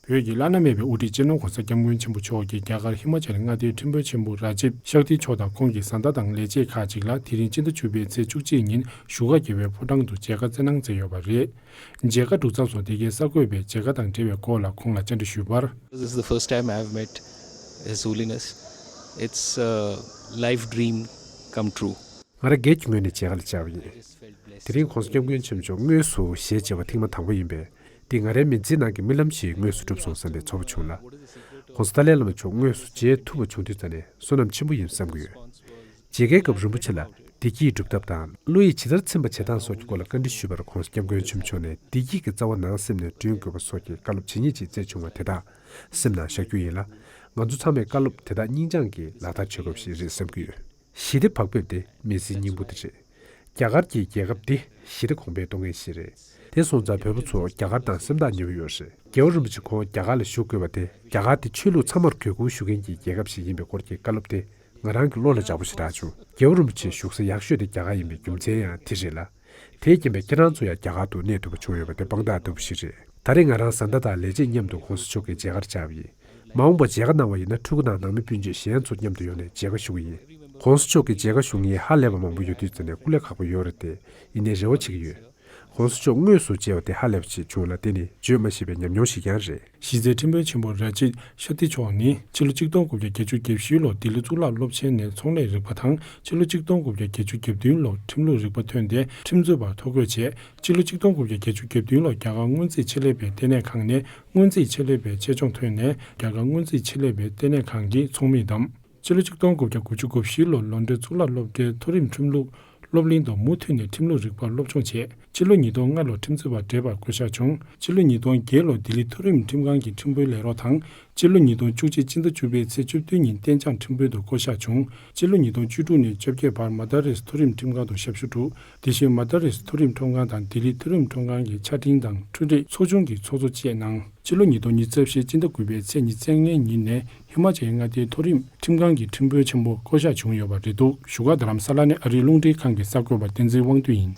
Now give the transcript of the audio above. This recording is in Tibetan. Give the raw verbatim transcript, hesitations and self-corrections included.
བོད་ཀྱི་བླ་ན་མེད་པའི་དབུ་ཁྲིད་སྤྱི་ནོར་༧གོང་ས་༧སྐྱབས་མགོན་ཆེན་པོ་མཆོག་གིས་རྒྱ་གར་ཧི་མ་ཅལ་མངའ་སྡེའི་ཁྲིམས་དཔོན་ཆེན་པོ་ར་ཇིབ་ཤཀ་ཏི་མཆོག་དང་ཁོང་གི་བཟའ་ཟླ་དང་ལས་བྱེད་ཁག་ཅིག་ལ་དེ་རིང་སྤྱི་ཟླ་བཅུ་པའི་ཚེས་བཅུ་གཅིག་ཉིན་བཞུགས་སྒར་རྒྱལ་བའི་ཕོ་བྲང་དུ་མཇལ་ཁ་བསྩལ་གནང་མཛད་ཡོད་པ་རེད། མཇལ་ཁ་གྲུབ་མཚམས་སུ་དེ་གའི་གསར་འགོད་པས་མཇལ་ཁ་དང་འབྲེལ་བའི་སྐོར་ལ་ཁོང་ལ་བཅར་འདྲི་ཞུས་པར། This is the first time I have met His Holiness. It's a life dream come true. ང་རང་སྒེར་གྱི་ངོས་ནས་མཇལ་ཁ་ལ་བཅར་བ་ཡིན། དེ་རིང་༧གོང་ས་༧སྐྱབས་མགོན་ཆེན་པོ་མཆོག་དངོས་སུ་ཞལ་མཇལ་བ་ཐེངས་མ་དང་པོ་ཡིན་པས། འདི་ང་རའི་མི་ཚེའི་ནང་གི་རྨི་ལམ་ཞིག་དངོས་སུ་གྲུབ་སོང་བསམ་པའི་ཚོར་བ་བྱུང་ལ། ༸གོང་ས་ཏཱ་ལའི་བླ་མ་མཆོག་དངོས་སུ་མཇལ་ཐུབ་པ་བྱུང་དུས་ཙམ་ནས་བསོད་ནམས་ཆེན་པོ་ཡིན་བསམ་གྱི་ཡོད། མཇལ་ཁའི་སྐབས་རིན་པོ་ཆེ་ལ་བདེ་སྐྱིད་སྒྲུབ་ཐབས་དང་བློ་ཡིས་ཇི་ལྟར་ཚིམ་པ་བྱེད་སྟངས་སོགས་ཀྱི་སྐོར་ལ་བཀའ་འདྲི་ཞུས་པར་༸གོང་ས་༧སྐྱབས་མགོན་ཆེན་པོ་མཆོག་ནས་བདེ་སྐྱིད་ཀྱི་རྩ་བ་ནང་སེམས་ནས་བསྐྲུན་དགོས་པ་སོགས་ཀྱི་བཀའ་སློབ་ཇི་སྙེད་ཅིག་སྩལ་བྱུང་བ་དེ་དག་སེམས་ནང་བཞག་རྒྱུ་ཡིན་ལ། ང་ཚོ་ཚང་མས་བཀའ་སློབ་དེ་དག་སྙིང་བཅངས་ཀྱིས་ལག་བསྟར་བྱེད་དགོས་པ་ཞིག་རེད་བསམ་གྱི་ཡོད། ཞི་བདེ་བག་ཕེབས་དེ་མི་ཚེའི་སྙིང་པོ་དེ་རེད། རྒྱ་གར་གྱི་རྒྱལ་ཁབ་འདི་ཞི་བདེ་གོང་འཕེལ་གཏོང་མཁན་ཞིག་རེད། དེ་སོང་ཙང་བོད་པ་ཚོ་རྒྱ་གར་དང་སེམས་ཐག་ཉེ་བོ་ཡོད་རེད། རྒྱལ་བ་རིན་པོ་ཆེ་ཁོང་རྒྱ་གར་ལ་བཞུགས་དགོས་པ་དེ་རྒྱ་གར་དེ་ཆོས་ལུགས་ཚང་མར་གུས་བཀུར་ཞུ་མཁན་གྱི་རྒྱལ་ཁབ་ཞིག་ཡིན་པའི་སྐོར་གྱི་བཀའ་སློབ་དེ་ང་རང་གི་བློ་ལ་འཇགས་པོ་ཞེ་དྲག་བྱུང་། རྒྱལ་བ་རིན་པོ་ཆེ་བཞུགས་ས་ཡག་ཤོས་དེ་རྒྱ་གར་ཡིན་པའི་རྒྱུ་མཚན་ཡང་དེ་རེད་ལ། དེའི་རྐྱེན་པས་ཁྱེད་རང་ཚོ་ཡང་རྒྱ་གར་དུ་གནས་ཐུབ་པ་བྱུང་ཡོད་པ་དེ་དཔང་རྟགས་ལྟ་བུ་ཞིག་རེད། ད་རེས་ང་རང་བཟའ་ཟླ་དང་ལས་བྱེད་མཉམ་དུ་༸གོང་ས་མཆོག་གི་མཇལ་ཁར་བཅར་བ་ཡིན། མ་འོངས་པར་མཇལ་ཁ་གནང་བ་ཡིན་ན་ཕྲུ་གུ་དང་ནང་མི་སྤུན་མཆེད་གཞན་ཚོ་མཉམ་དུ་ཡོང་ནས་མཇལ་ཁ་ཞུ་གི་ཡིན། ༸གོང་ས་མཆོག་གི་མཇལ་ཁ་ཞུ་མཁན་ཧ་ལས་པ་མང་པོ་ཡོད་དུས་ཙམ་ནས་སྐུ་ལས་ཁག་པོ་ཡོད་རེད་དེ། ཡིན་ནའི་རེ་བ་བྱེད་ཀྱི་ཡོད། ༸གོང་ས་མཆོག་དངོས་སུ་མཇལ་བ་དེ་ཧ་ལས་པ་ཞིག་བྱུང་ལ་དེ་ནི་བརྗོད་མ་ཤེས་པའི་ཉམས་མྱོང་ཞིག་ཀྱང་རེད། གཞི་རྩའི་ཁྲིམས་དཔོན་ཆེན་པོ་ར་ཇིད་ཤ་ཏི་མཆོག་ནི་ཕྱི་ལོ་གཅིག་སྟོང་དགུ་བརྒྱ་བརྒྱད་ཅུ་གྱ་བཞི་ལོར་ལྡི་ལི་གཙུག་ལག་སློབ་ཆེན་ནས་ཚོང་ལས་རིག་པ་དང་ཕྱི་ལོ་གཅིག་སྟོང་དགུ་བརྒྱ་བརྒྱད་ཅུ་གྱ་བདུན་ལོར་ཁྲིམས་ལུགས་རིག་པ་ཐོན་ཏེ་ཁྲིམས་རྩོད་པར་ཐོ་འགོད་བྱས། ཕྱི་ལོ་གཅིག་སྟོང་དགུ་བརྒྱ་བརྒྱད་ཅུ་གྱ་བདུན་ལོར་རྒྱ་གར་སྔོན་རྩིས་ཆེད་ལས་པའི་ལྟེ་གནས་ཁང་ནས་སྔོན་རྩིས་ཆེད་ལས་པའི་ཆེད་སྦྱོང་ཐོན་ནས་རྒྱ་གར་སྔོན་རྩིས་ཆེད་ལས་པའི་ལྟེ་གནས་ཁང་གི་ཚོགས་མི་བདམས། ཕྱི་ལོ་གཅིག་སྟོང་དགུ་བརྒྱ་དགུ་བཅུ་གོ་བཞི་ལོར་ལོན་ཌོན་གཙུག་ལག་སློབ་གྲྭའི་མཐོ་རིམ་ཁྲིམས་ལུགས་སློབ་གླིང་དུ་མུ་མཐུད་ནས་ཁྲིམས་ལུགས་རིག་པར་སློབ་སྦྱོང་བྱས། ཕྱི་ལོ་ཉིས་སྟོང་ལྔ་ལོར་ཁྲིམས་རྩོད་པ་བགྲེས་པར་བསྐོ་གཞག་བྱུང་། ཕྱི་ལོ་ཉིས་སྟོང་བརྒྱད་ལོར་ལྡི་ལི་མཐོ་རིམ་ཁྲིམས་ཁང་གི་ཁྲིམས་དཔོན་ལས་རོགས་དང་། ཕྱི་ལོ་ཉིས་སྟོང་བཅུ་གཅིག་སྤྱི་ཟླ་བཅུ་པའི་ཚེས་བཅུ་བདུན་ཉིན་གཏན་འཇགས་ཁྲིམས་དཔོན་དུ་བསྐོ་གཞག་བྱུང་། ཕྱི་ལོ་ཉིས་སྟོང་བཅུ་དྲུག་ནས་བཅོ་བརྒྱད་བར་མ་ད་རེས་མཐོ་རིམ་ཁྲིམས་ཁང་དུ་ཞབས་ཞུ་བསྒྲུབས། དེ་བཞིན་མ་ད་རེས་མཐོ་རིམ་ཁྲིམས་ཁང་དང་ལྡི་ལི་མཐོ་རིམ་ཁྲིམས་ཁང་གི་ཆ་འཕྲིན་དང་འཕྲུལ་རིག་ཚོགས་ཆུང་གི་ཚོགས་གཙོ་བཅས་གནང་། ཕྱི་ལོ་ཉིས་སྟོང་ཉི་ཤུ་རྩ་བཞི་སྤྱི་ཟླ་དགུ་པའི་ཚེས་ཉི་ཤུ་རྩ་ལྔའི་ཉིན་ནས་ཧི་མ་ཅལ་མངའ་སྡེའི་མཐོ་རིམ་ཁྲིམས་ཁང་གི་ཁྲིམས་དཔོན་ཆེན་པོ་བསྐོ་གཞག་བྱུང་ཡོད་པ་རེད་འདུག་བཞུགས་སྒར་རྡ་རམ་ས་ལ་ནས་ཨ་རིའི་རླུང་འཕྲིན་ཁང་གི་གསར་འགོད་པ་བསྟན་འཛིན་དབང་འདུས་ཡིན།